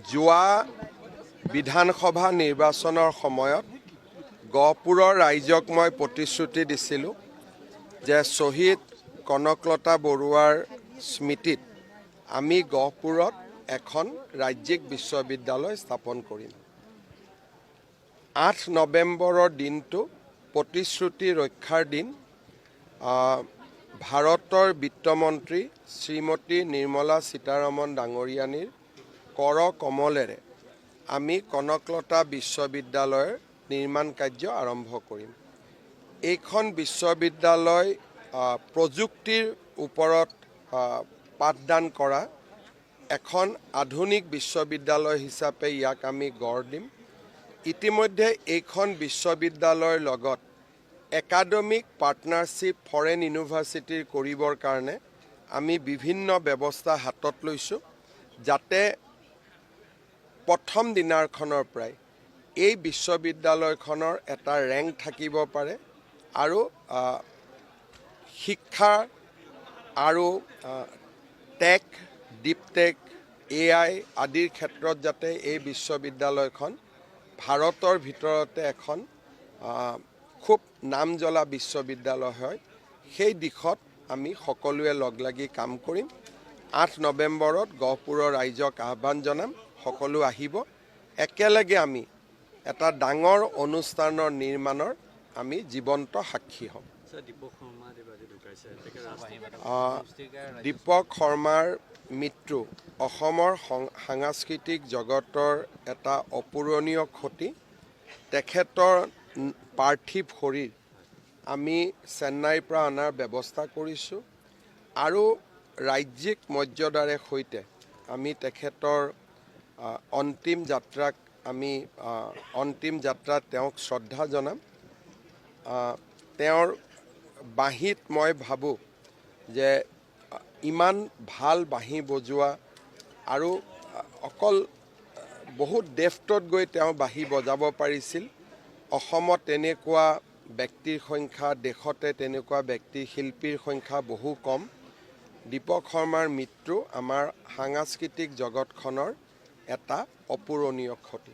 যোৱা বিধানসভা নিৰ্বাচনৰ সময়ত গহপুৰৰ ৰাইজক মই প্ৰতিশ্ৰুতি দিছিলোঁ যে শ্বহীদ কনকলতা বৰুৱাৰ স্মৃতিত আমি গহপুৰত এখন ৰাজ্যিক বিশ্ববিদ্যালয় স্থাপন কৰিম। 8 নৱেম্বৰৰ দিনটো প্ৰতিশ্ৰুতি ৰক্ষাৰ দিন। ভাৰতৰ বিত্তমন্ত্ৰী শ্ৰীমতী নিৰ্মলা সীতাৰমণ ডাঙৰীয়ানীৰ কৰ কমলেৰে আমি কনকলতা বিশ্ববিদ্যালয়ৰ নিৰ্মাণ কাৰ্য আৰম্ভ কৰিম। এইখন বিশ্ববিদ্যালয় প্ৰযুক্তিৰ ওপৰত পাঠদান কৰা এখন আধুনিক বিশ্ববিদ্যালয় হিচাপে ইয়াক আমি গঢ় দিম। ইতিমধ্যে এইখন বিশ্ববিদ্যালয়ৰ লগত একাডেমিক পাৰ্টনাৰশ্বিপ ফৰেন ইউনিভাৰ্চিটিৰ কৰিবৰ কাৰণে আমি বিভিন্ন ব্যৱস্থা হাতত লৈছোঁ, যাতে প্ৰথম দিনাখনৰ পৰাই এই বিশ্ববিদ্যালয়খনৰ এটা ৰেংক থাকিব পাৰে আৰু শিক্ষা আৰু টেক, ডিপ টেক, এআই আদিৰ ক্ষেত্ৰত যাতে এই বিশ্ববিদ্যালয়খন ভাৰতৰ ভিতৰতে এখন খুব নামজ্বলা বিশ্ববিদ্যালয় হয়, সেই দিশত আমি সকলোৱে লগ লাগি কাম কৰিম। 8 নৱেম্বৰত গহপুৰৰ ৰাইজক আহ্বান জনাম, সকলো আহিব। একেলগে আমি এটা ডাঙৰ অনুষ্ঠানৰ নিৰ্মাণৰ আমি জীৱন্ত সাক্ষী হ'ম। ছাৰ, দীপক শৰ্মা দেৱ আজি ঢুকাইছে। তেখেত দীপক শৰ্মাৰ মৃত্যু অসমৰ সাংস্কৃতিক জগতৰ এটা অপূৰণীয় ক্ষতি। তেখেতৰ পাৰ্থিৱ শৰীৰ আমি চেন্নাইৰ পৰা অনাৰ ব্যৱস্থা কৰিছোঁ আৰু ৰাজ্যিক মৰ্যাদাৰে সৈতে আমি তেখেতৰ অন্তিম যাত্ৰাক আমি অন্তিম যাত্ৰাত তেওঁক শ্ৰদ্ধা জনাম। তেওঁৰ বাঁহীত মই ভাবোঁ যে ইমান ভাল বাঁহী বজোৱা আৰু অকল বহুত ডেফটত গৈ তেওঁ বাঁহী বজাব পাৰিছিল। অসমত তেনেকুৱা ব্যক্তিৰ সংখ্যা, দেশতে তেনেকুৱা ব্যক্তি শিল্পীৰ সংখ্যা বহু কম। দীপক শৰ্মাৰ মৃত্যু আমাৰ সাংস্কৃতিক জগতখনৰ এটা অপূৰণীয় ক্ষতি।